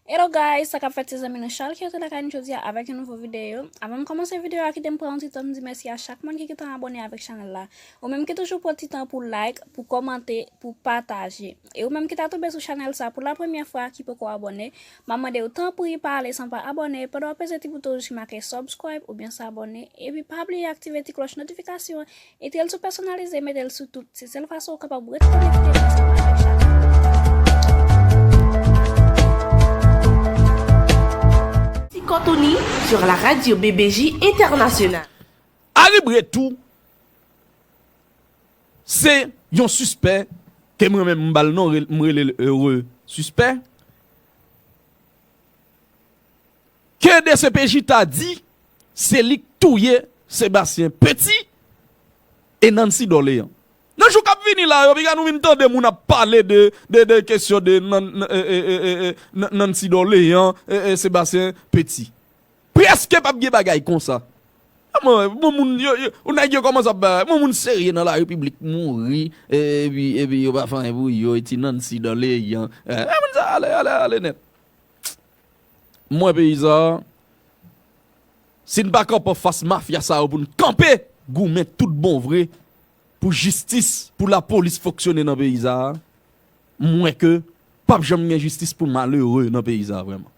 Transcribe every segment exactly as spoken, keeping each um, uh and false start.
Hello guys, sa k ap fèt, se zanmi nou Charles ki rete lakay nou jodi a avèk yon nouvo videyo. Avan m kòmanse videyo a, kite m pran yon ti tan m di mèsi a chak moun ki gentan abòne avèk chanèl la. Ou menm ki toujou pran ti tan pou like, pou kòmante, pou pataje. E ou menm ki ta tonbe sou chanèl sa pou la premyè fwa ki poko abòne, m ap mande w tanpri pa ale san pa abòne pandan w ap peze ti bouton wouj ki make subscribe oubyen s'abonner. Epi pa bliye aktive ti klòch notifikasyon an, etre l sou pèsonalize, mete l sou tout. Se sèl fason ou kapab ret konekte ansanm avèk chanèl. Ti Kotouni sur la radio B B J International. Arib Retou se yon sispè ke mwen menm m ba l non, m rele l ere sispè, ke D C P J ta di se li k touye Sébastien Petit e Nancy Dorléan. Nan jou k ap vini la yo, piga nou vin tande moun ap pale de, de, de kesyon de Nan- e, e, e, e, e, Nan- Nancy Dorléan, e, e, Sébastien Petit. Prèske p ap gen bagay konsa. Mwen, bon moun, yo, yo, ou nèg yo kòmanse ap bay, bon moun serye nan la repiblik mouri, epi, epi yo pa fè anyen pou yo, e ti Nancy Dorléan, e, e, moun sa ale, ale, ale nèt. Mwen, peyi sa, si n pa kanpe anfas mafya sa yo pou n kanpe goumen tout bon vre pou jistis, pou lapolis fonksyone nan peyi sa, m wè ke p ap janm gen jistis pou malere nan peyi sa vrèman.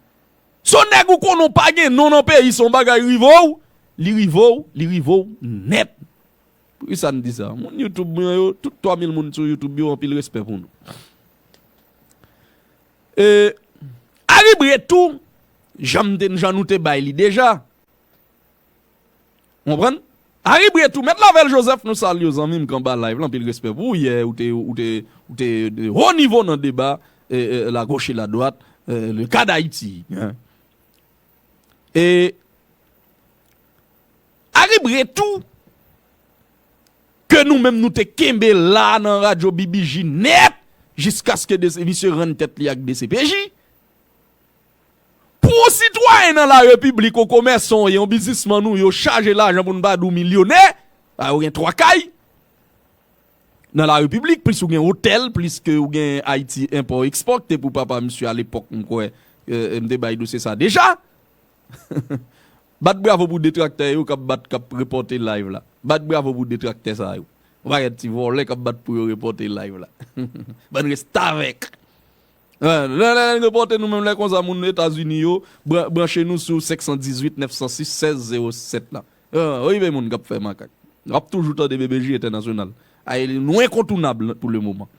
Se yon nèg ou konnen w pa gen non nan peyi, se yon bagay rive w, li rive w, li rive w nèt. Poukisa n di sa? Moun YouTube mwen yo, tout twa mil moun sou YouTube yo, anpil respè pou nou. E, Arib Retou, jan m te, jan nou te bay li deja. Ou konprann? Arib Retou, Mèt Lavèl Joseph, nou salye w, zanmi m k anba live la, anpil respè pou ou. Yè, ou te, ou te, ou te de ho nivo nan deba, e, e, la gauche et la droite, e, le cas d'Haïti, hein. E Arib Retou, ke nou menm nou te kenbe la nan radyo B B J nèt, jiskaske de, misye rann tèt li ak D C P J. Pou yon sitwayen nan la repiblik, yon komèsan w ye, yon biznismann ou ye, w chaje lajan pou n pa di w milyonè, a, ou gen twa kay nan la repiblik, plis ou gen otèl, plis ke ou gen Haïti Import Export, ki te pou papa misye alepòk, m kwè, e, m te bay dosye sa deja. Bat bravo pou detraktè yo k ap bat, k ap repòte live la. Bat bravo pou detraktè sa yo. Yon pakèt ti vòlè k ap bat pou yo repòte live la. Bann restavèk. Lè, lè, lè n repòte nou menm lè konsa, moun Etazini yo bran- branche nou sou senk san dizuit nèf san sis sèz zewo sèt la. Wi, men moun k ap fè makak. W ap toujou tande B B J Entènasyonal. Ay, nou enkontounab pou le moman.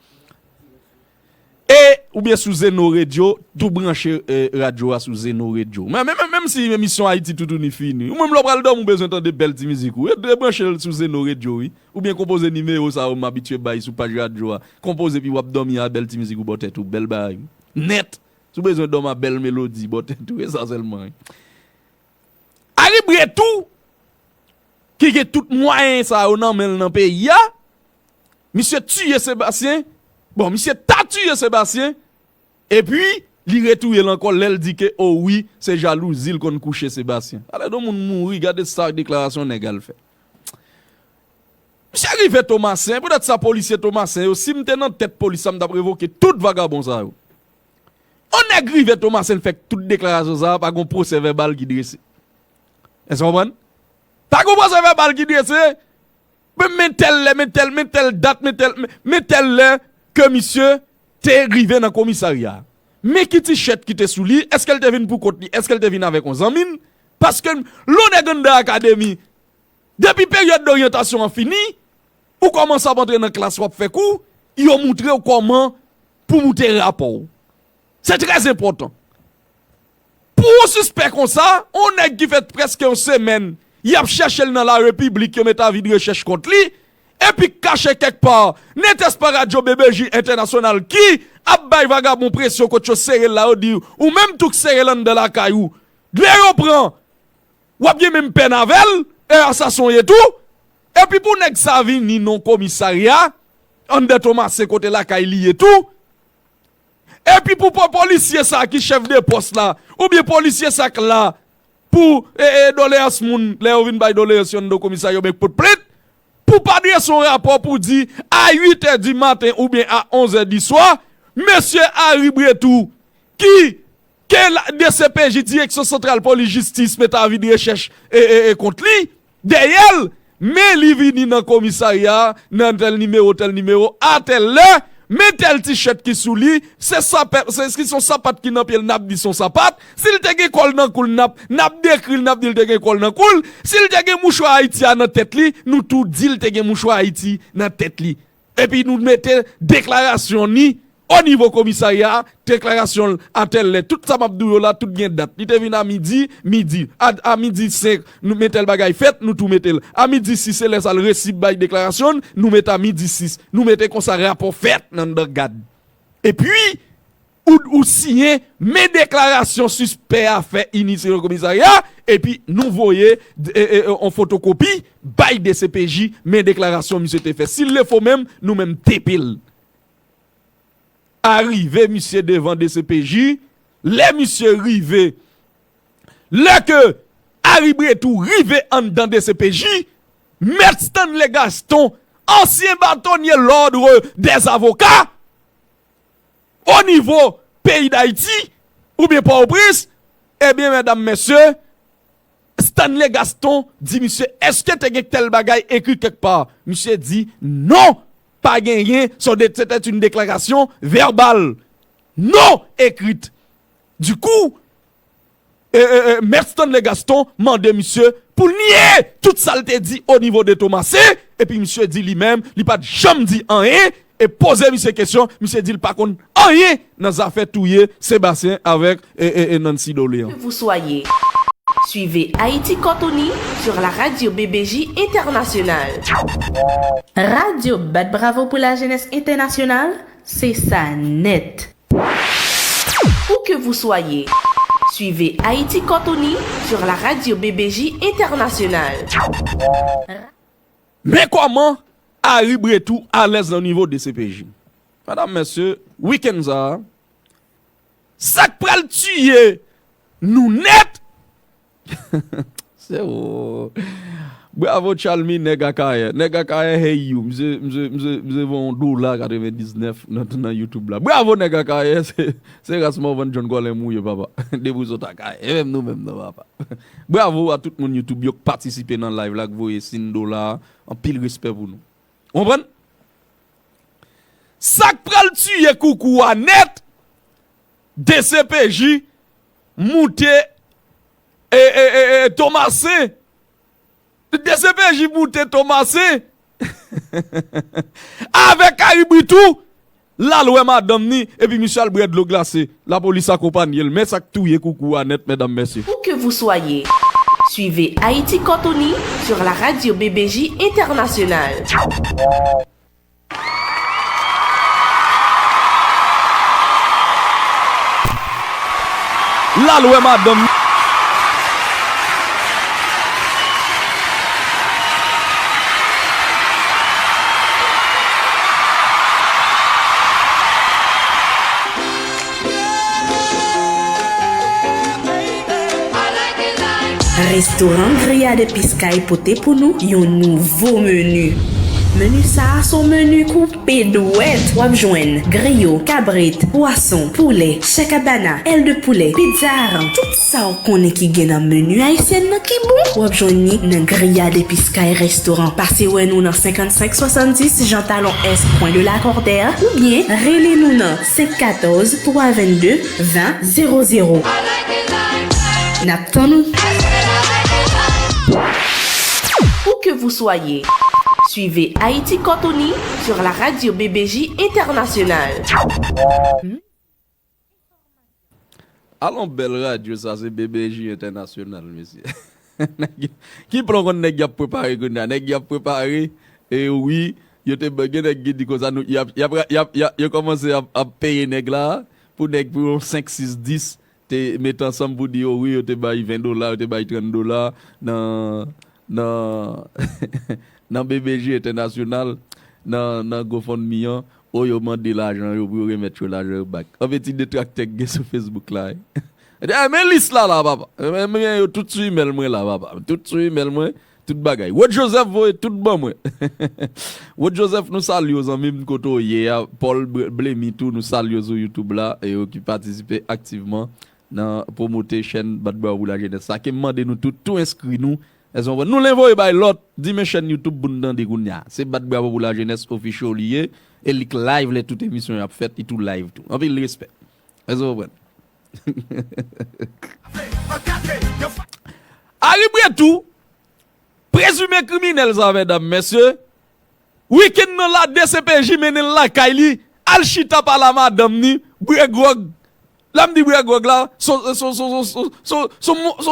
E, oubyen sou Zeno Radio, tou branche, e, radyo a sou Zeno Radio. Men, men, men, menm si emisyon Ayiti Toutouni fini, ou menm lè w pral dòmi, ou bezwen tande bèl ti mizik ou, e, e branche l sou Zeno Radio, wi. Oubyen konpoze nimewo sa yo m abitye bay sou paj radyo a. Konpoze epi w ap dòmi a bèl ti mizik ou bò tèt ou, bèl bagay. Nèt. Si w bezwen dòmi a bèl melodi bò tèt ou, e sa sèlman, wi. Arib Retou, ki gen tout mwayen sa yo nan men l nan peyi a, misye tiye Sebastyen. Bon, misye ta tiye Sebastyen, epi li retouye l ankò lè l di ke, o wi, se jalouzi l konn kouche Sebastyen. Alè, yon moun mouri, gade sa deklarasyon nèg al fè. Misye rive Tomasen, poutèt sa polisye Tomasen yo, si m te nan tèt polis la, m t ap revoke tout vagabon sa yo. Yon nèg rive Tomasen fè tout deklarasyon sa a, pa gon pwosè vèbal ki drese. Èske w konprann? Pa gon pwosè vèbal ki drese. Men, men tèl lè, men tèl, men tèl dat, men tèl, men, men tèl lè ke misye te rive nan komisarya. Men ki tichèt ki te sou li, èske l te vin pou kont li, èske l te vin avèk yon zanmi l? Paske lè yon nèg anndan akademi, depi peryòd doryantasyon an fini, ou kòmanse ap antre nan klas, w ap fè kou, yo moutre w kòman pou moute rapò w. Se trè enpòtan. Pou yon sispè konsa, yon nèg ki fè prèske yon semèn, y ap chèche l nan la repiblik, yo mete avi de rechèch kont li, epi k kache kèk pa, nètèspa radyo B B J Entènasyonal ki ap bay vagabon presyon kote yo sere l la, yo di, ou menm tou k sere l anndan lakay ou, lè yo pran, w ap gen menm pèn avè l, e asasen w ye tou. Epi pou nèg sa vini nan komisarya, anndan Tomasen kote lakay li ye tou. Epi pou po- polisye sa ki chèf de pòs la, oubyen polisye sa k la pou, e, e, doleyans moun, lè yo vin bay doleyans yo anndan komisarya oubyen k pot plent, pou pa drese yon rapò pou di a uit è di maten oubyen a onz è di swa, mesye Arib Retou, ki ke la, D C P J, Direksyon Santral Polis Jistis, mete avi de rechèch e, e, e kont li, dèyè l, men li vini nan komisarya a, nan tèl nimewo, tèl nimewo, a tèl lè, men tèl tichèt ki sou li, se sapat, se, si se yon sapat ki nan pye l, n ap di se yon sapat, si l te gen kòl nan kou l, n ap, n ap dekri l, n ap di l te gen kòl nan kou l, si l te gen mouchwa Ayiti a nan tèt li, nou tou di l te gen mouchwa Ayiti nan tèt li. Epi nou mete deklarasyon ni o nivo komisarya a, deklarasyon l a tèl lè. Tout sa m ap di w yo la, tout gen dat. Li te vin a midi, midi. A, a midi senk, nou mete l bagay fèt, nou tou mete l. A midi sis, se lè sa l resi bay deklarasyon l, nou mete a midi sis. Nou mete konsa rapò fèt nan anndan gad. Epi, ou, ou siyen, men deklarasyon sispè a fè inisye nan komisarya, epi nou voye, e, e, e, on fotokopi, bay D C P J, men deklarasyon misye te fè. Si l le fo menm, nou menm tepe l. Arive misye devan D C P J, lè misye rive, lè ke Harry Bretous rive anndan D C P J, Mèt Stanley Gaston, ansyen batonye l'Ordre des Avocats, o nivo peyi Dayiti, oubyen Pòtoprens, ebyen, medam, mesye, Stanley Gaston di misye, èske te gen tèl bagay ekri kèk pa? Misye di, non, pa genyen, se te, c'était une déclaration verbale, non écrite. Du coup, e, e, e, Mèt Stanley Gaston mande misye pou l nye tout sa l te di o nivo de Tomasen, epi misye di li menm, li pa t janm di anyen, e poze misye kesyon, misye di l pa konn anyen nan zafè touye Sébastien avèk, e, e, e, Nancy Doléan. Que vous soyez, suivez Haïti Cortoni sur la radio B B J Internationale. Radyo Bat Bravo pou Lajenès Entènasyonal, se sa nèt. Où que vous soyez, suivez Haïti Cortoni sur la radio B B J Internationale. Men kòman Harry Bretous alèz nan nivo D C P J. Medam, mesye, wikenn sa a, sa k pral tiye nou nèt, se ou. Bravo Chalmy, nèg Akayè. Nèg Akayè, hey you. Msye, msye, msye, msye vann yon dola katrevendiznèf nan, nan YouTube la. Bravo nèg Akayè, se, se ras Morvan John Colin Mouye, papa. Depi w sot Akayè. E menm nou menm nan, papa. Bravo a tout moun YouTube yo k patisipe nan live la, k voye siy dola a. Anpil respè pou nou. Ou konprann? Sa k pral tiye koukou a nèt, D C P J moute, e, e, e, e, Tomasen. D C P J moute Tomasen avèk Harry Bretous. L al wè madanm ni, epi misye al bwè dlo glase. Lapolis akonpanye l. Men sa k touye koukou a nèt, medam, mesye. Où que vous soyez, suivez Haïti Cortoni sur la radio B B J Internationale. L al wè madanm. Restoran Grillade Episkay pote pou nou yon nouvo meni. Meni sa a se yon meni koupe dwèt. W ap jwenn griyo, kabrit, pwason, poulè, chèkabana, èl de poulè, pizza aran, tout sa w konnen ki gen nan meni ayisyèn nan ki bon, w ap jwenn li nan Grillade Episkay Restoran. Pase wè nou nan senkannsenk swasanndis Jean Talon Est, Coin de la Cordère, oubyen rele nou nan senk katòz, twa vennde, ven, zewo zewo. N ap tann ou! Où que vous soyez, suivez Haïti Cortoni sur la radio B B J Internationale. Alon bèl radyo sa, se B B J Entènasyonal, mesye. Nèg yo, ki plan konn nèg y ap prepare kounye a? Nèg y ap prepare, e wi, yo te ba-, gen nèg ki di konsa, nou, y ap, y ap, y ap, y ap, yo kòmanse ap, ap peye nèg la, pou nèg pou yon senk, sis, dis, te met ansanm pou di, o wi, yo te bay ven dola, yo te bay trant dola nan, nan, nan B B J Entènasyonal, nan, nan GoFundMe an, o yo mande lajan yo pou yo remèt yo lajan yo back. Anfen, ti detraktè k gen sou Facebook la, wi. Yo di, "Ah, men lis la la, papa. Men, men yo tout sou email mwen la, papa. Tout sou email mwen, tout bagay." Rod Joseph voye tout ban mwen. Rod Joseph, nou salye w, zanmi m, kote w ye a. Paul Ble-, Blemy tou, nou salye w sou YouTube la, e yo ki patisipe aktivman nan pwomote chèn Bat Bravo pou Lajenès sa. Ke m mande nou tout, tou enskri nou. Èske w konprann? Nou len voye bay lòt, di men chèn YouTube pou n tande kounye a. Se Bat Bravo pou Lajenès Official li ye, e li k live lè tout emisyon y ap fèt, li tou live tou. Anpil respè. Èske w konprann? Aribre tou, prezime kriminèl sa, medam, mesye. Wikenn nan la, D C P J mennen l lakay li, al chita pale a madanm ni, bwè gwòg. Lè m di bwè gwòg la, se yon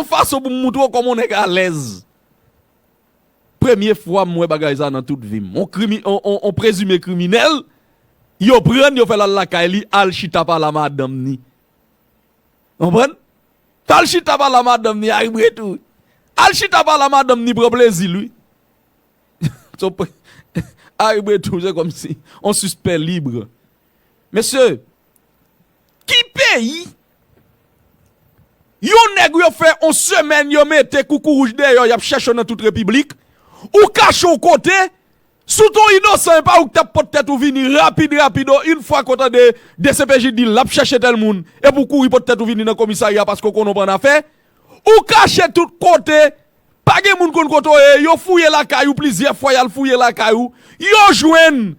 fason pou m moutre w kòman yon nèg alèz. Premye fwa m wè bagay sa nan tout vi m. On krimi-, on, on, on prezime kriminèl, yo pran l, yo fè l al lakay li, al chita pale a madanm ni. Konprann? Al chita pale a madanm ni, aribre tou. Al chita pale a madanm ni, pran plezi l, wi. So, aribre tou, se kòmsi on sispè lib. Mesye, ki peyi yon nèg yo fè on semèn yo mete koukouwouj dèyè, y ap chèche w nan tout repiblik, ou kache w kote, si w te yon inosan, e pa ou ki t ap pot tèt ou vini rapid, rapid, o, yon fwa ke w tande D C P J di l ap chèche tèl moun, epi w kouri pot tèt ou vini nan komisarya paske w konnen w pran afè, ou kache tout kote, pa gen moun konn kote w ye, yo fouye lakay ou plizyè fwa, y al fouye lakay ou, yo jwenn,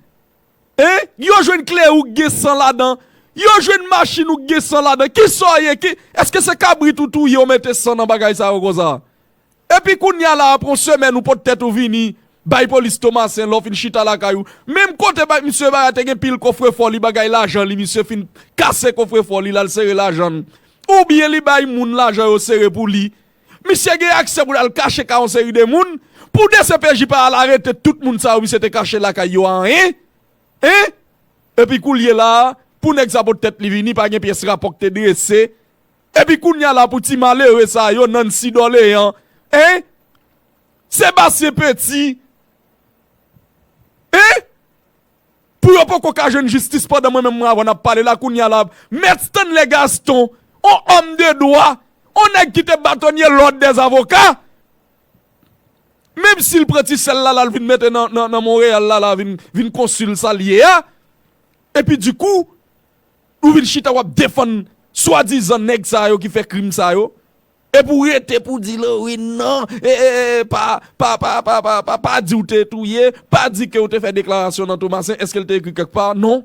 en, yo jwenn kle ou k gen san ladan, yo jwenn machin ou k gen san ladan, kisa w ye, ki, èske se kabrit ou touye, w mete san nan bagay sa yo konsa? Epi kounye a la, apre yon semèn, ou pot tèt ou vini, bay polis Tomasen, lè w fin chita lakay ou. Menm kote bay, misye bay a te gen pil kofrefò li, bagay lajan li, misye fin kase kofrefò li, l al sere lajan l. Oubyen li bay moun lajan yo sere pou li. Misye gen aksè pou l al kache kay yon seri de moun, pou D C P J pa al arete tout moun sa yo misye te kache lakay yo a, en? En? Epi koulye la a, pou nèg sa pot tèt li vini, pa gen pyès rapò k te drese. Epi kounye a la, pou ti malere sa yo, Nancy Dorléan, en? Sebastien Petit, en? Pou yo poko ka jwenn jistis pandan mwen menm mwen avè w n ap pale la, kounye a la, Mèt Stanley Gaston, on òm de dwa, on nèg ki te batonye lòd dèzavoka, menm si l pran ti sèl la, la l vin mete nan, nan, nan Monreyal la, la vin, vin konsil sa l ye a, epi dikou, ou vin chita w ap defann swadizan nèg sa yo ki fè krim sa yo, epi w rete pou di l, wi, non, e, e, e, pa, pa, pa, pa, pa, pa, pa di w te touye, pa di ke w te fè deklarasyon nan Tomasen, èske l te ekri kèk pa? Non.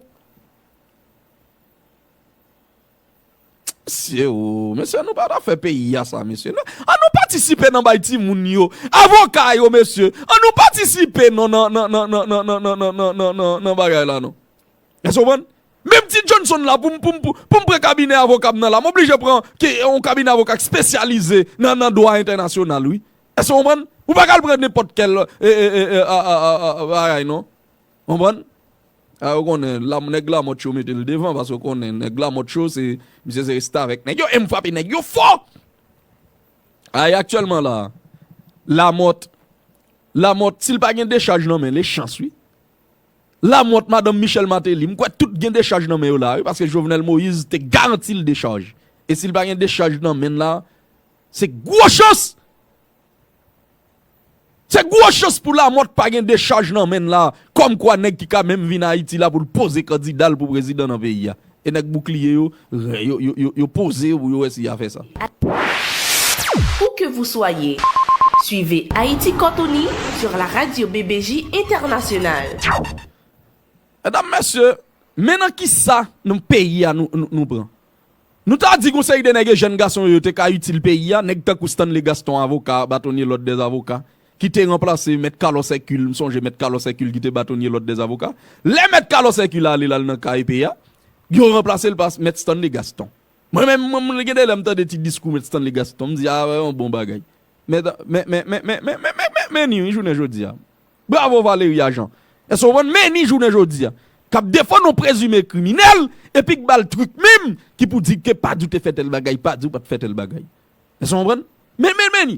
Mesye, o, mesye, nou pa ta fè peyi a sa, mesye. Non, an nou patisipe nan bay timoun yo, avoka yo, mesye, an nou patisipe non, nan, nan, nan bagay la, non. Èske w konprann? Menm ti Johnson la, pou m, pou m, pou, pou m pran kabinè avoka m nan la, m oblije pran ke, yon kabinè avoka k espesyalize nan, nan dwa entènasyonal, wi. Èske w konprann? Ou pa ka al pran nenpòt kèl, e, e, e, e, a, a, a, a, bagay, non. Konprann? A, ou konnen, la, nèg Lamòt yo mete l devan, paske ou konnen, nèg Lamòt yo, se, misye se restavèk nèg yo, e m frape nèg yo fò! Ay, aktyèlman la, Lamòt, Lamòt, si l pa gen dechaj nan men l, e chans, wi. Lamòt, madanm Michel Martelly, m kwè tout gen dechaj nan men yo la, wi, paske Jovenel Moïse te garanti l dechaj. E si l pa gen dechaj nan men l la, se gwo chans! Se gwo chans pou Lamòt pa gen dechaj nan men l la, kòmkwa nèg ki ka menm vin Ayiti la pou l poze kandida l pou prezidan nan peyi a. E nèg boukliye yo, yo, yo, yo, yo poze yo pou yo wè si y a fè sa. Où que vous soyez, suivez Haïti Cantoni sur la radio B B J Internationale. Medam, mesye, men nan kisa nan peyi a nou, nou, nou pran. Nou ta di gon seri de nèg e jèn gason yo, yo te ka itil peyi a, nèg tankou Stanley Gaston, avoka, batonye lòd dèzavoka, ki te ranplase Mèt Carlos Hercule, m sonje Mèt Carlos Hercule ki te batonye lòd dèzavoka. Lè Mèt Carlos Hercule ale l al nan K E P a, yo ranplase l pa Mèt Stanley Gaston. Mwen menm, mwen, mwen gen de lè m tande ti diskou Mèt Stanley Gaston, m di, a, yon bon bagay. Men, men, men, men, men, men, men, men, men, men ni, wi, jounen jodi a. Bravo Valeria Jean. Èske w konprann? Men ni jounen jodi a. K ap defann yon prezime kriminèl, epi k ba l trik menm, ki pou di ke pa di w te fè tèl bagay, pa di w pa t fè tèl bagay. Èske w konprann? Men, men, men ni.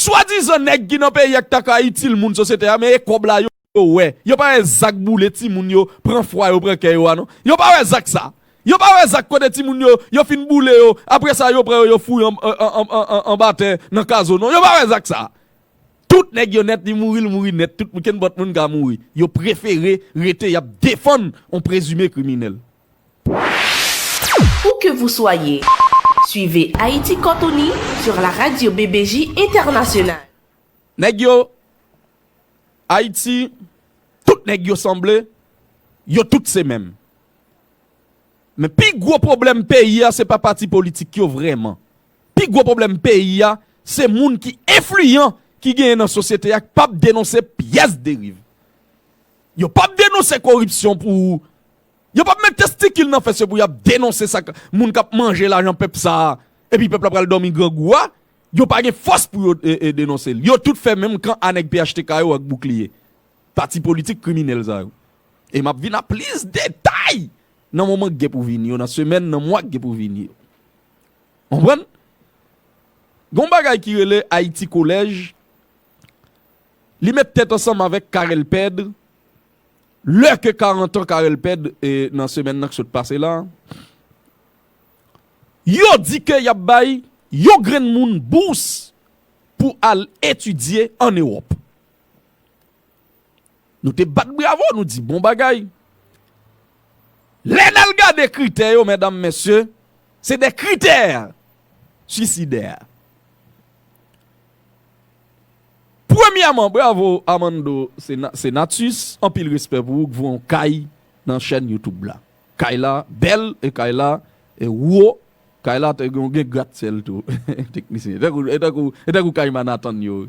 Swadizan nèg ki nan peyi a k ta ka itil moun sosyete a, men e kòb la yo wè. Yo pa wè zak boule timoun yo, pran fwa yo, pran kè yo a, non. Yo pa wè zak sa. Yo pa wè zak kote timoun yo, yo fin boule yo, apre sa yo pran yo, yo foure an, an, an, an, an, anba tè nan kazo, non. Yo pa wè zak sa. Tout nèg yo nèt, li mouri, li mouri nèt. Tout kenpòt moun ka mouri. Yo prefere rete, y ap defann yon prezime kriminèl. Où que vous soyez, Suivez Haïti Cortoni sur la radio B B J Internationale. Nèg yo, Ayiti, tout nèg yo sanble, yo tout se menm. Men pi gwo pwoblèm peyi a, se pa pati politik yo vrèman. Pi gwo pwoblèm peyi a, se moun ki enfliyan ki genyen nan sosyete a k p ap denonse pyès deriv. Yo p ap denonse koripsyon pou ou. Yo p ap met testikil nan fes yo pou y ap denonse sa k, moun k ap manje lajan pèp sa a, epi pèp la pral dòmi grangou a. Yo pa gen fòs pou yo e, e, denonse l. Yo tout fè menm kan a nèg P H T K yo ak boukliye. Pati politik kriminèl sa yo. E m ap vin a plis detay nan moman k gen pou vini yo, nan semèn, nan mwa k gen pou vini yo. Konprann? Gon bagay ki rele Ayiti Kolèj. Li met tèt ansanm avèk Carel Pedre. Lè ke karant an Carel Pedre e, nan semèn nan k sot pase la, yo di ke y ap bay yon grenn moun bous pou al etidye ann Ewòp. Nou te bat bravo, nou di bon bagay. Lè n al gade kritè yo, medam, mesye, se de kritè swisidè. Premyèman, bravo Armando Sena- Senatus, anpil respè pou ou k voye yon kay nan chèn YouTube la. Kay la bèl e kay la e wo. Kay la te gen, gen gratsyèl tou. Teknisyen. E tankou, e tankou, e tankou kay Manhattan yo.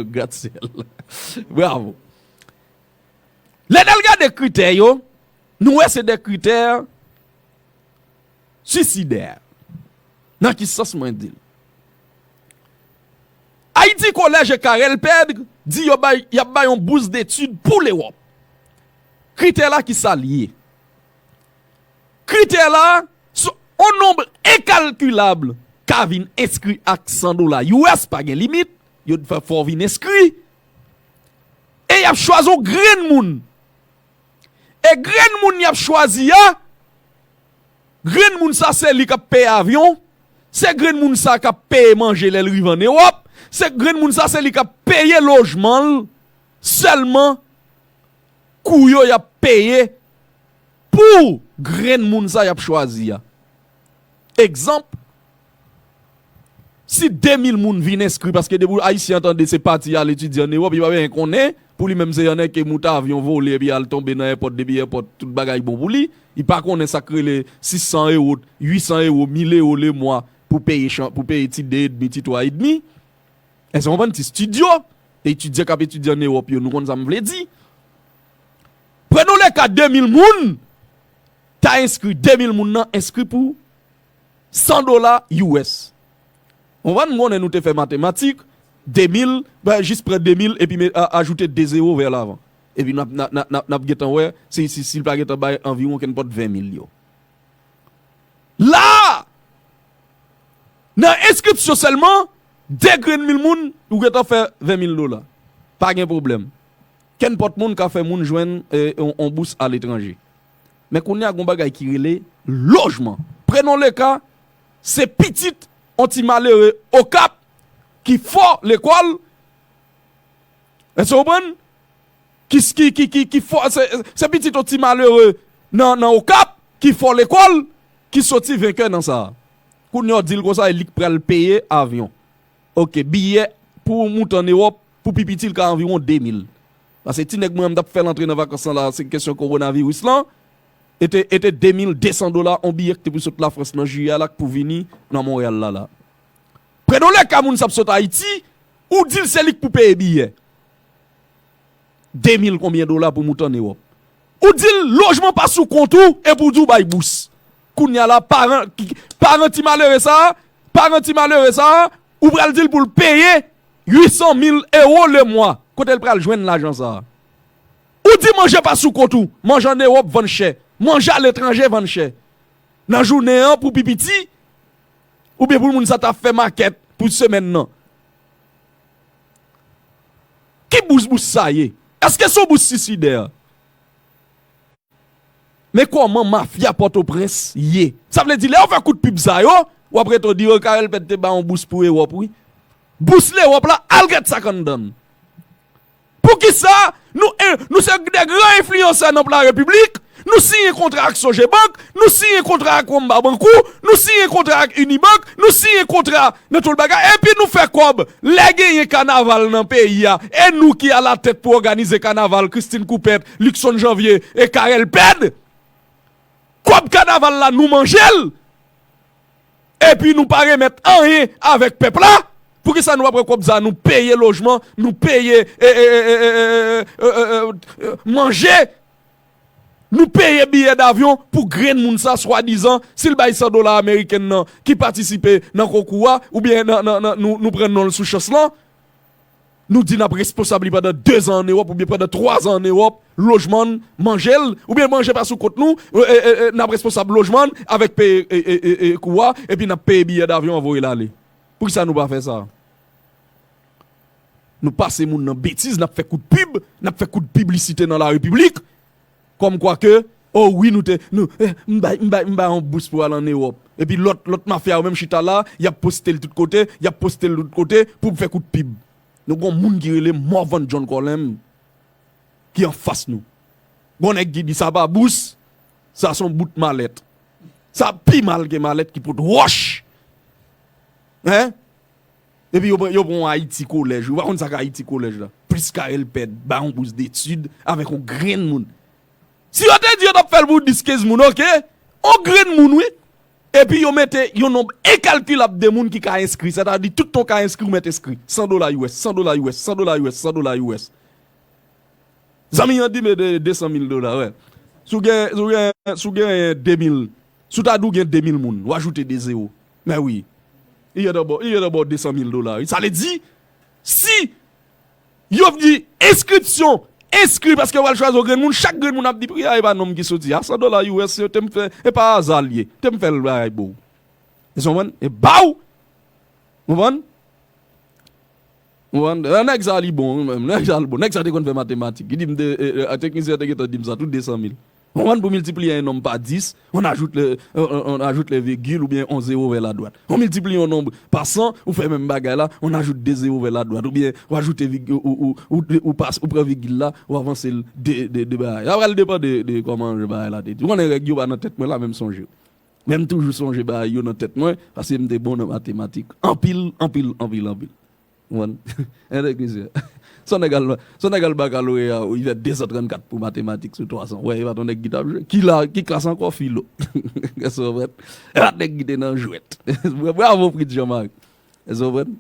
Gratsyèl. Bravo. Lè n al gade kritè yo, nou wè se de kritè swisidè. Nan ki sans mwen di l? Ayiti Kolèj e Carel Pedre di yo bay, y ap bay yon bous detid pou Lewòp. Kritè la ki sa l ye? Kritè la, se yon nonb enkalkilab ka vin enskri ak san dola U S, pa gen limit, yo fè fò w vin enskri. E y ap chwazi yon grenn moun. E grenn moun y ap chwazi a, grenn moun sa se li k ap peye avyon, se grenn moun sa k ap peye manje lè l rive ann Ewòp, se grenn moun sa se li k ap peye lojman l sèlman, kou yo y ap peye pou grenn moun sa y ap chwazi a. Egzanp, si de mil moun vin enskri, paske depi Ayisyen an tande se pati al etidye ann Ewòp, li pa bezwen konnen, pou li menm se yon nèg ke moute avyon vole epi al tonbe nan èpòt, depi èpòt tout bagay bon pou li, li pa konnen sa k rele sis san ewo, uit san ewo, mil ewo lemwa pou peye chan, pou peye ti de edmi, ti twa edmi. Èske w konprann? Ti estidyo, etidyan k ap etidye ann Ewòp yo, nou konn sa m vle di. Prenons le ka de mil moun ta enskri, de mil moun nan enskri pou san dola U S. Ou konprann, m konnen nou te fè matematik, de mil, ben, jis pran de mil epi met, a, ajoute de zewo vè lavan. Epi n ap, n ap, n ap, n ap, n ap gentan wè si, si, si l pa gentan bay anviwon kenpòt ven mil yo. La! Nan enskripsyon sèlman, de grenn mil moun, ou gentan fè ven mil dola. Pa gen pwoblèm. Kenpòt moun ka fè moun jwenn, e, on, on bous aletranje. Men kounye a, gon bagay ki rele lojman. Prenons le ka, se pitit on ti malere Okap ki fò lekòl. Èske w konprann? Ki, ki, ki, ki, ki fò, se, se pitit on ti malere nan, nan Okap ki fò lekòl, ki soti venkè nan sa a. Kounye a, w di l konsa, e li k pral peye avyon. Oke, biyè pou w moute ann Ewòp, pou pi piti, l ka anviwon de mil. Paske ti nèg mwen menm t ap fè l antre nan vakans lan la, se kesyon kowonaviris lan. E te, e te de mil de san dola, on biyè ki te pou sot Lafrans nan jiyè a la, k pou vini nan Monreyal la, la. Prenons le ka moun sa ap sot Ayiti, ou di l se li k pou peye biyè. De mil konbyen dola pou moute ann Ewòp. Ou di l lojman pa sou kont ou, epi w di w bay bous. Kounye a la, paran, ki, paran ti malere sa a, paran ti malere sa a, ou pral di l pou l peye uit san mil ewo lemwa. Kote l pral jwenn lajan sa a? Ou di manje pa sou kont ou, manje ann Ewòp vann chè, manje aletranje vann chè. Nan jounen an, pou pi piti, oubyen pou moun sa ta fè makèt pou semèn nan. Ki bous bous sa ye? Èske se yon bous sisidè? Men kòman mafya Pòtoprens ye? Sa vle di, lè yo fè kout pib sa yo, w ap rete w di, o, Carel Pedre te bay yon bous pou Ewòp, wi. Bous Lewòp la, al gad sa k anndan l. Poukisa nou, eh, nou se de gran enfliyansè nan la repiblik, Nou siyen kontra ak Sogebank, nou siyen kontra ak Wamba Banco, nou siyen kontra ak Unibank, nou siyen kontra nan tout bagay, epi nou fè kòb. Lè genyen kanaval nan peyi a, e nou ki alatèt pou òganize kanaval, Christine Coupet, Luckson Janvier e Carel Pèd. Kòb kanaval la, nou manje l. Epi nou pa remèt anyen avèk pèp la. Poukisa nou pa pran kòb sa, nou peye lojman, nou peye e, e, e, e, e, e, e, e, e, manje, nou peye biyè davyon pou grenn moun sa, swadizan, si l bay san dola ameriken nan ki patisipe nan konkou a, oubyen nan, nan, nan, nou, nou pran non l sou chans lan. Nou di n ap responsab li pandan dezan ann Ewòp oubyen pandan twazan ann Ewòp, lojman n, manje l, oubyen manje pa sou kont nou, e, e, e, e, n ap responsab lojman n avèk peye e, e, e, e, kou a, epi n ap peye biyè davyon an voye l ale. Poukisa nou pa fè sa? Nou pase moun nan betiz, n ap fè kout pib, n ap fè kout piblisite nan la repiblik, kòmkwa ke, o wi, nou te, nou, eh, m bay, m bay, m bay yon bous pou al ann Ewòp. Epi lòt, lòt mafya yo menm chita la, y ap poste l tout kote, y ap poste l tout kote pou fè kout pib. Nou gon moun ki rele Morvan John Colem ki anfas nou. Gon nèg ki di sa pa bous, sa se yon bout malèt. Sa pi mal ke malèt ki pot wòch. Hein? Epi yo, pran- yo pran yon Ayiti kolèj. Ou pa konn sa k Ayiti kolèj la. Plis Carel Pèd, ba yon bous detid avèk yon grenn moun. Si yo te di yo t ap fè l pou dis kenz moun, oke? Yon grenn moun, wi. Epi yo mete yon nonb enkalkilab de moun ki ka enskri. Sètadi, tout tan w ka enskri, ou mèt enskri. San dola U S, san dola U S, san dola U S, san dola U S. Zanmi an di, men de, de san mil dola, wè. Si w gen, si w gen, si w gen de mil, si w ta di w gen de mil moun, w ajoute de zewo. Men wi. Li gentan ba w, li gentan ba w de san mil dola, wi. Sa vle di, si yo di enskripsyon, enskri paske w al chwazi yon grenn moun, chak grenn moun ap di pri a, e pa nonm ki soti a, san dola U S, se te m fè, e pa aza l ye, te m fè l bagay ba w. Ou konprann? E ba w! Ou konprann? Ou konprann? Eh, nèg sa li bon, wi, menm. Nèg sa li bon. Nèg sa te konn fè matematik. Li di m de, eh, eh, teknisyen an te gentan di m sa, tout de san mil. Ou konprann, pou miltipliye yon nonm pa dis, on ajoute le, on, on, on ajoute les virgules oubyen on zéro vers la droite. On miltipliye yon nonb pa san, ou fè menm bagay la, on ajoute deux zéros vers la droite. Oubyen, ou ajoute vig-, ou, ou, ou, ou, ou pas, ou pran vigil la, ou avanse l de, de, de bagay. Sa pral depann de, de kòman jan bagay la te di. Ou konnen règ yo pa nan tèt mwen la, men m sonje. Men m toujou sonje bagay yo nan tèt mwen, paske m te bon nan matematik. Anpil, anpil, anpil, anpil. Ou konprann? En teknisyen. Son nèg al, son nèg al bakaloreya, li fè de san trannkat pou matematik sou twa san. Wè, e pa t yon nèg ki t ap jwe. Ki la, ki klas ankò? Filo. Èske w konprann? E pa t nèg ki te nan jwèt. Bravo, Fritz Jean-Marie. Èske w konprann?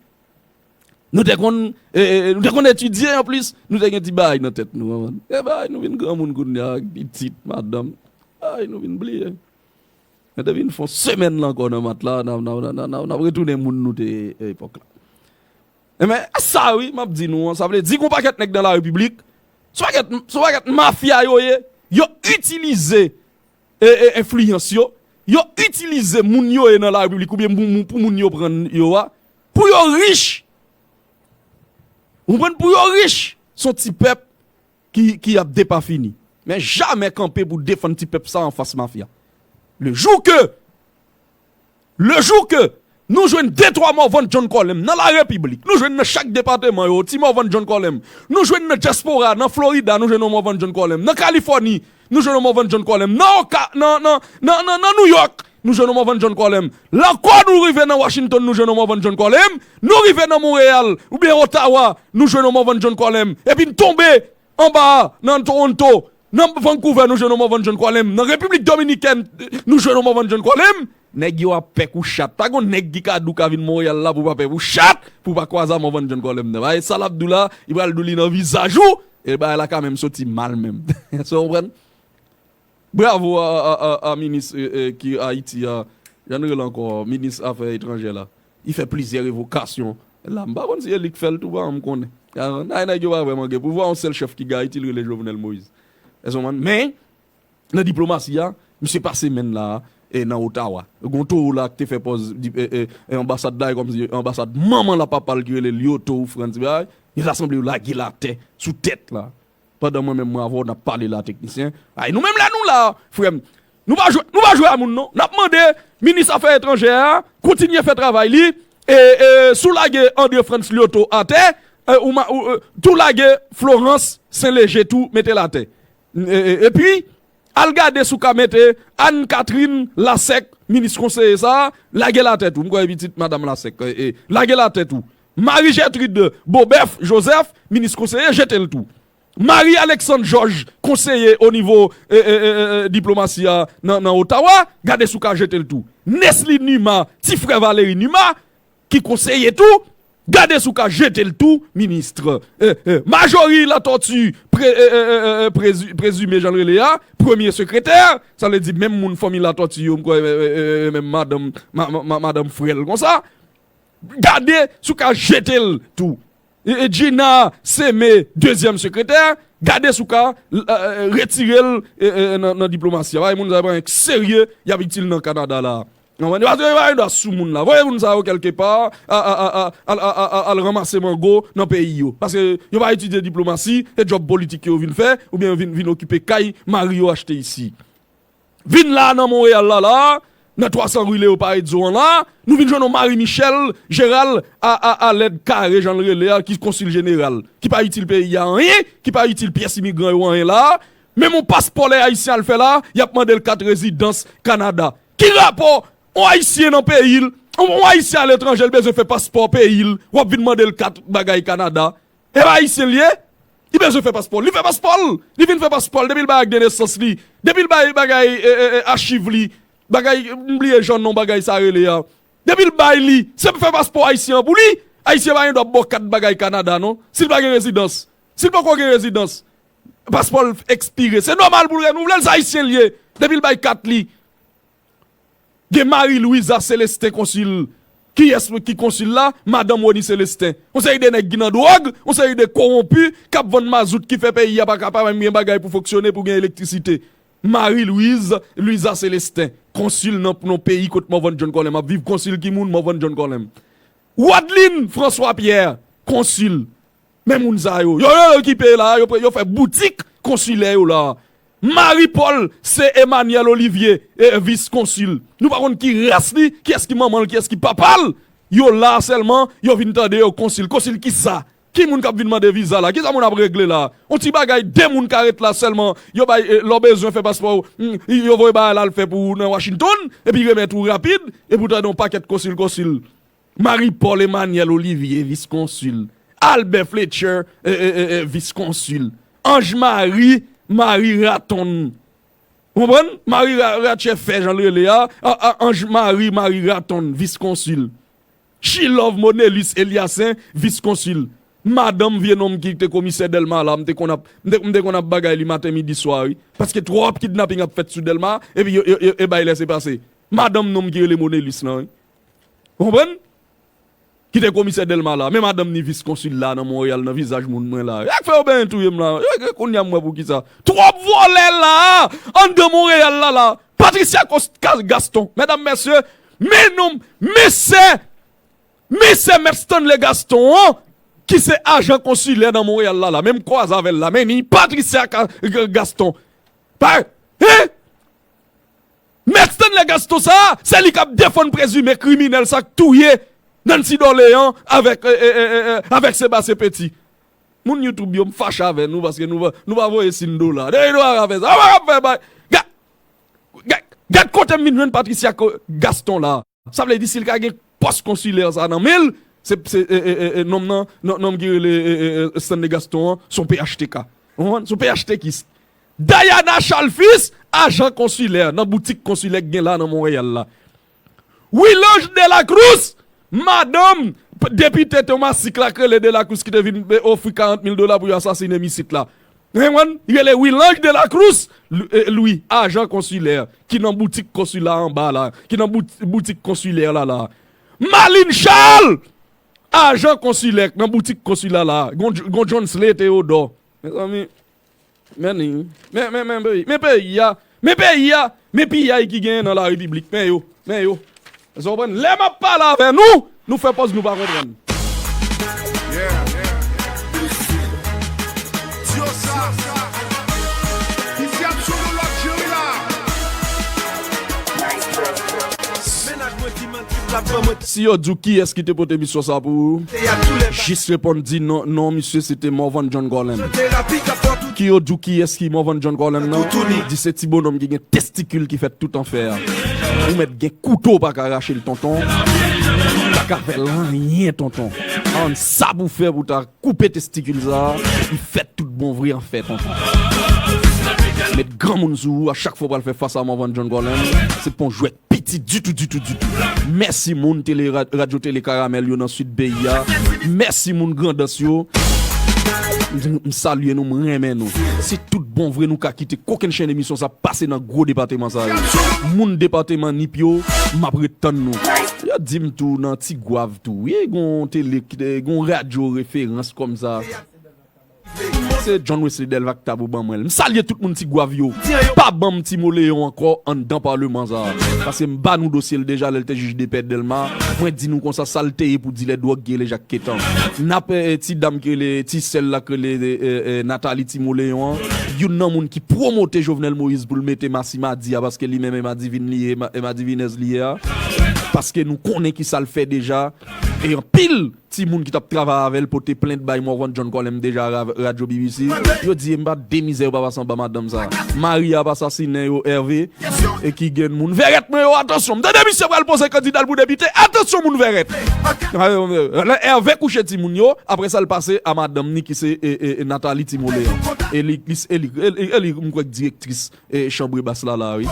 Nou te konn, e, e, nou te konn etidye anplis, nou te gen ti bagay nan tèt nou, ou konprann? E bagay, nou vin granmoun kounye a, ak pitit, madanm. Ay, nou vin bliye. Nou te vin fè yon semèn la ankò nan mat la, n ap, n ap, n ap, n ap, n ap retounen moun nou te ye epòk la. Enben, sa wi, m ap di nou an, sa vle di gon pakèt nèg nan la repiblik, se pakèt, se pakèt mafya yo ye, yo itilize, e, e, enfliyans yo, yo itilize moun yo ye nan la repiblik oubyen pou, pou moun yo pran yo a, pou yo rich. Ou konprann? Pou yo rich, se yon ti pèp ki, ki ap depafini. Men jamè kanpe pou defann ti pèp sa anfas mafya. Le jou ke, le jou ke nou jwenn de twa Morvan John Colem nan la repiblik, nou jwenn nan chak depatman yo, ti Morvan John Colem, nou jwenn nan dyaspora, nan Florida, nou jwenn yon Morvan John Colem, nan Kalifòni, nou jwenn yon Morvan John Colem, nan Oka, nan, nan, nan, nan, nan New York, nou jwenn yon Morvan John Colem. La ankò nou rive nan Washington, nou jwenn yon Morvan John Colem, nou rive nan Monreyal, oubyen Ottawa, nou jwenn yon Morvan John Colem, epi n tonbe anba a, nan Toronto, nan Vancouver, nou jwenn yon Morvan John Colem. Nan Repiblik Dominikèn, nou jwenn yon Morvan John Colem. Nèg yo ap pè kou chat. Pa gon nèg ki ka di w ka vin Monreyal la pou pa pè kou chat, pou pa kwaze a Morvan John Colem nan. Bagay sa l ap di w la, li pral di w li nan vizaj ou, e bagay la ka menm soti mal menm. Èske w konprann? Bravo a, a, a, a minis, e, e, ki Ayiti a, jan n rele ankò, minis afè etranjè la. Li fè plizyè revokasyon. La, m pa konn si e li k fè l tou, pa m konnen. A, nèg yo pa vrèman gen pouvwa, yon sèl chèf ki gen Ayiti, l rele Jovenel Moïse. Èske w konprann? Men, nan diplomasi a, misye pase menn la, e nan Ottawa. Gon towo la ki te fè pòz, di, e, e, e anbasad la, e kòmsi anbasad manman l a papa l ki rele Lyoto ou Frantz, bagay. Yo ta sanble yo lage l atè, sou tèt la. Pandan mwen menm mwen avè w n ap pale la, teknisyen. Ay, nou menm lè nou la, frè m, nou pa jwe, nou pa jwe a moun non. N ap mande minis afè etranjè a kontinye fè travay li, e, e, si w lage André Frantz Lyoto atè, e, ou ma-, ou, e, tou lage Florence Saint-Léger tou, mete l atè. E, e, epi, Al gade si w ka mete Anne Catherine Lasèk, minis konseye sa a, lage l atè tou. M kwè e pitit madanm Lasèk, e, e, lage l atè tou. Marie Gertrude Bobèf Joseph, minis konseye, jete l tou. Marie Alexandre Georges, konseye o nivo, e, e, e, e, e, diplomasi a nan, nan Ottawa, gade si w ka jete l tou. Nesly Numa, ti frè Valéry Numa, ki konseye tou, gade si w ka jete l tou, minis. E, e, Marjorie Latortue, pre, e, e, e, e, e, prezi-, prezime jan l rele a, premye sekretè, sa vle di menm moun fanmi Latortue yo, m kwè, e, e, e, e, menm madanm, ma, ma, ma, madanm frè l konsa. Gade si w ka jete l tou. E, e, Gina Semé, dezyèm sekretè, gade si w ka, e, e, retire l, e, e, nan, nan diplomasi a. Bagay moun sa yo pa gen serye, y ap itil nan Kanada la. Konprann? Yo pa, yo pa gen dwa sou moun la. Voye moun sa yo kèlke pa, a, a, a, a, al, a, a, a, al ranmase mango nan peyi yo. Paske yo pa etidye diplomasi, se djòb politik yo vin fè, oubyen vin, vin okipe kay mari yo achte isi. Vin la nan Monreyal la, la, nan twa san ri Leoparedzo an la, nou vin jwenn yon Marie Michelle Gérald a, a, a lèd kare, jan l rele a, ki konsil jeneral, ki pa itil peyi a anyen, ki pa itil pyès imigran yo anyen la. Menm yon paspò lè Ayisyen al fè la, y ap mande l kat rezidans Kanada. Ki rapò yon Ayisyen nan peyi l, yon, yon Ayisyen aletranje, l bezwen fè paspò peyi l, w ap vin mande l kat bagay Kanada? E pa Ayisyen l ye? Li bezwen fè paspò l. Li fè paspò l. Li vin fè paspò l. Depi l bay ak de nesans li. Depi l bay bagay, e, e, e, achiv li. Bagay, m bliye jan non bagay sa rele a. Depi l bay li, se pou fè paspò ayisyen an pou li. Ayisyen pa gen dwa bò kat bagay Kanada, non. Si l pa gen rezidans. Si l poko gen rezidans, paspò l ekspire. Se nòmal pou l renouvle l, se Ayisyen l ye. Depi l bay kat li. Gen Marie Louisa Célestin konsil. Kiyès ki konsil la? Madanm Rony Célestin. Yon seri de nèg ki nan dwòg, yon seri de kowonpi, k ap vann mazout ki fè peyi a pa ka pa menm gen bagay pou fonksyone, pou gen elektrisite. Marie Louise, Louisa Célestin, konsil nan, nan peyi kot Morvan John Colem ap viv, konsil ki moun? Morvan John Colem. Wadlin François Pierre, konsil. Men moun sa yo, yo, yo, yo okipe la, yo, yo fè boutik konsilè yo la. Marie Paul, se Emmanuel Olivier, e, vis konsil. Nou pa konn ki ras li, kiyès ki manman l, kiyès ki papa l. Yo la sèlman, yo vin tande yo konsil. Konsil kisa? Ki moun k ap vin mande viza la? Kisa moun ap regle la? On ti bagay, de moun ka ret la sèlman. Yo bay, e, lè w bezwen fè paspò, mm, yo voye bagay la al fè pou ou nan Washington, epi remèt ou rapid, epi w tande yon pakèt konsil, konsil. Marie Paul Emmanuel Olivier, vis konsil. Albert Fletcher, e, e, e, e, vis konsil. Ange Marie, Marie Raton. Ou konprann? Marie Ra-, Ratchefè, jan l rele a. A, a, Ange Marie, Marie Raton, vis konsil. She Love Monelus Eliasin, vis konsil. Madanm vye nonm ki te komisè Dèlma la, m te konn ap, m te, m te konn ap bagay li maten, midi, swa, wi. Paske twòp kidnaping ap fèt sou Dèlma, epi yo, yo, yo, e bay lèse pase. Madanm nonm ki rele Monelus lan, wi. Ou konprann? Ki te komisè Dèlma la. Men madanm ni vis konsil la nan Monreyal, nan vizaj moun mwen la. Yak fè yo benyen touye m la. Yak, kounye a m wè poukisa. Twòp vòlè la! Anndan Monreyal la, la. Patricia Cos-, Ca-, Gaston. Medam, mesye, men nonm, men sè, men sè Mèt Stanley Gaston an, ki se ajan konsilè nan Monreyal la, la. Men m kwaze avè l la. Men ni Patricia Ca-, Ga-, Gaston. Pa, hein? Mèt Stanley Gaston sa, se li k ap defann prezime kriminèl sa k touye Nancy Dorléan avèk, e, e, e, e, e, avèk Sébastien Petit. Moun YouTube yo, m fache avè nou paske nou pa, nou pa voye siy dola. Depi nou pa ka fè sa, nou pa ka fè bay. Ga-, ga-, gad kote m vin jwenn Patricia Ko-, Gaston la. Sa vle di si l ka gen pòs konsilè sa nan men l, se, se, e, e, e, e, nonm nan, non, nonm ki rele, e, e, e, Stanley Gaston an, se yon P H T K. Ou konprann? Se yon P H T kis. Diana Chalfus, ajan konsilè nan boutik konsilè k gen la nan Monreyal la. Wilange de la Cruz, madanm p-, depite Thomasik la k rele de la Cruz ki te vin, e, ofri karant mil dola pou yo asasinen misit la. Ou konprann? Li rele Wilange de la Cruz, L-, e, Louis, ajan konsilè, ki nan boutik konsila anba la, ki nan bout-, boutik konsilè la la. Malin Charles, ajan konsilè, nan boutik konsila la. Gon, gon Johnsley Théodore. Mezanmi, men ni, men, men, men peyi, men peyi a, men peyi a, men piyay ki genyen nan la repiblik, men yo, men yo. Èske w konprann? Lè m ap pale avè nou, nou fè pòz nou pa konprann. Si yo di w kiyès ki te pote misyon sa pou ou, jis reponn di non, non, misye, se te Morvan John Colem. Ki yo di w kiyès ki Morvan John Colem nan? Di se ti bonòm ki gen testikil ki fèt tout an fè a. Ou mèt gen kouto, w pa ka rache l, tonton. Ou pa ka fè l anyen, tonton. Ann sa pou fè pou ta koupe testikil sa a, li fèt tout bon vre an fè, tonton. Met granmoun sou ou, a chak fwa w pral fè fas a Morvan John Colem, se pa yon jwèt piti ditou, ditou, ditou. Mèsi moun tele, ra-, radyo tele Karamèl yo nan sid peyi a. Mèsi moun Grandans yo. M, m salye nou, m renmen nou. Si tout bon vre nou ka kite kokenn chenn emisyon sa pase nan gwo depatman sa yo. Moun depatman Nip yo, m ap ret tann nou. Yo di m tou nan Tigwav tou. Wi, gon tele, gon radyo referans kòm sa. Se John Wesley Delva k ta pou ban mwen l. M salye tout moun Tigwav yo. Pa ban m Ti Moleyon ankò anndan palman sa a. Paske m ba nou dosye l deja lè l te jij depè Dèlma. Mwen di nou konsa sa l te ye pou dilè dwòg ki rele Jak Ketan. N ap, eh, ti dam ki rele, ti sè l la ki rele, eh, eh, Nathalie Ti Moleyon an. Youn nan moun ki pwomote Jovenel Moïse pou l mete Massima di a, paske li menm e madivin li ye, e ma-, e madivinèz li ye a. Paske nou konnen ki sa l fè deja. E anpil timoun ki t ap travay avè l pote plent bay Morvan John Colem deja ra-, radyo B B C. Yo di, "E m pa de mizè yo pa pase anba madanm sa a." Mari a ap asasinen yo, Hervé, e ki grenn moun. Vèrèt mwen yo, atansyon. M tande misye pral poze kandida l pou depite. Atansyon, moun Vèrèt. Lè Hervé kouche timoun yo, apre sa, l pase a madanm ni ki se, e, e, e Nathalie Ti Moleyon. E li, li, e li, e li, e li, m kwè k direktris e chanbre bas la la, wi.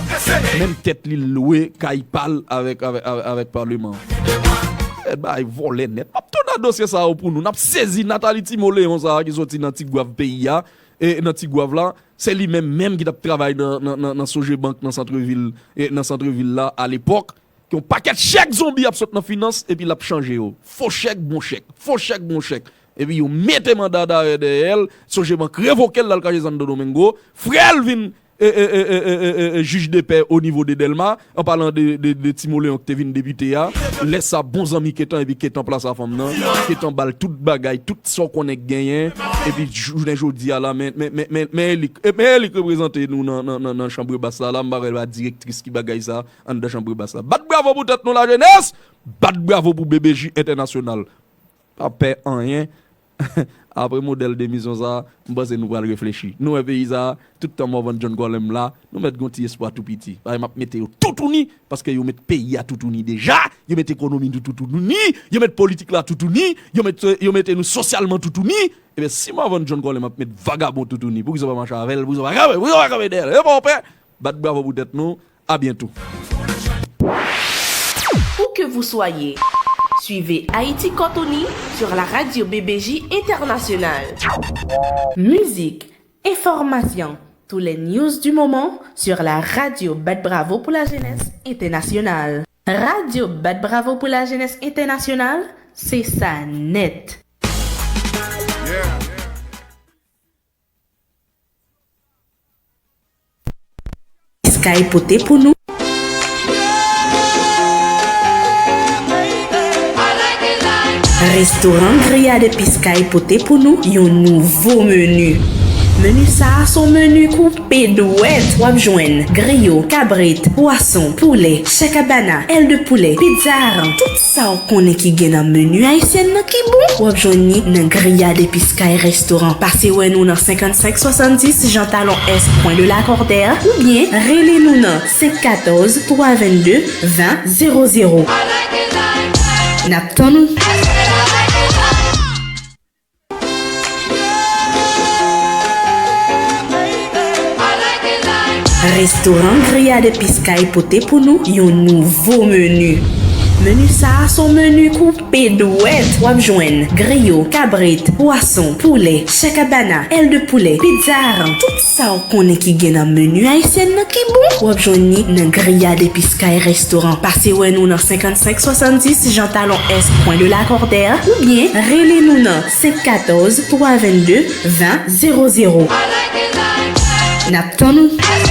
Menm tèt li lwe kay pa l avèk, avèk, avèk, avèk palman. E bay vòlè nèt. M ap tounen dosye sa yo pou nou. N ap sezi Nathalie Ti Moleyon sa a ki soti nan Tigwav peyi a, e nan Tigwav la, se li menm menm ki t ap travay nan, nan, nan, nan Sogebank nan santrevil, e nan santrevil la alepòk. Yon pakèt chèk zonbi ap sot nan finans, epi l ap chanje yo. Fo chèk, bon chèk. Fo chèk, bon chèk. Epi yo mete manda darè dèyè l, Sogebank revoke l, l al kache Santo Domingo. Frè l vin e, e, jij depè o nivo de Dèlma, an palan de, de, de Ti Moleyon ki te vin depite a. Lè sa, bon zanmi Ketan, epi Ketan plasa fanm nan. Ketan ba l tout bagay, tout sa w konnen k genyen. Epi jounen jodi a la, men, men, men, men, men Elik, e, men Elik reprezante nou nan, nan, nan, nan chanbre bas la, la, m pa kwè l pa direktris ki bagay sa, anndan chanbre bas la. Bat bravo pou tèt nou, lajenès! Bat bravo pou B B J Entènasyonal! Pa pè anyen. Apre modèl demisyon sa a, m panse nou pral reflechi. Nou wè peyi sa a, tout tan Morvan John Colem la, nou mèt gon ti espwa tou piti. Paske m ap mete yo toutouni, paske yo met peyi a toutouni deja, yo met ekonomi nou toutouni, yo met politik la toutouni, yo met, yo mete nou sosyalman toutouni. Ebyen, si Morvan John Colem ap met vagabon toutouni, poukisa w pa mache avè l, poukisa w pa kanpe, poukisa w pa kanpe dèyè l? E pa w pè, bat bravo pou tèt nou. À bientôt. Où que vous soyez, suivez Haïti Quand on y sur la radio B B J Internationale. Musique, information, tous les news du moment sur la radio Bat Bravo pour la Jeunesse Internationale. Radio Bat Bravo pour la Jeunesse Internationale, c'est ça net. Sky pote pou nou. Restoran Griyad Epi Sky pote pou nou yon nouvo meni. Meni sa a se yon meni koupe dwèt. W ap jwenn griyo, kabrit, pwason, poulè, chè kabana, èl de poulè, pizza aran, tout sa w konnen ki gen nan meni ayisyèn nan ki bon, w ap jwenn li nan Griyad Epi Sky Restaurant. Pase wè nou nan senkannsenk swasanndis Jean Talon Est, Coin de Lacordaire, oubyen rele nou nan senk katòz, twa vennde, ven zewo zewo. N ap tann ou! Restoran Griyad Epi Sky pote pou nou yon nouvo meni. Meni sa a se yon meni koupe dwèt. W ap jwenn griyo, kabrit, pwason, poulè, chè kabana, èl de poulè, pizza aran, tout sa w konnen ki gen nan meni ayisyèn nan ki bon, w ap jwenn li nan Griyad Epi Sky Restaurant. Pase wè nou nan senkannsenk swasanndis Jean Talon Est, Coin de Lacordaire, oubyen rele nou nan senk katòz, twa vennde, ven zewo zewo. N ap tann ou!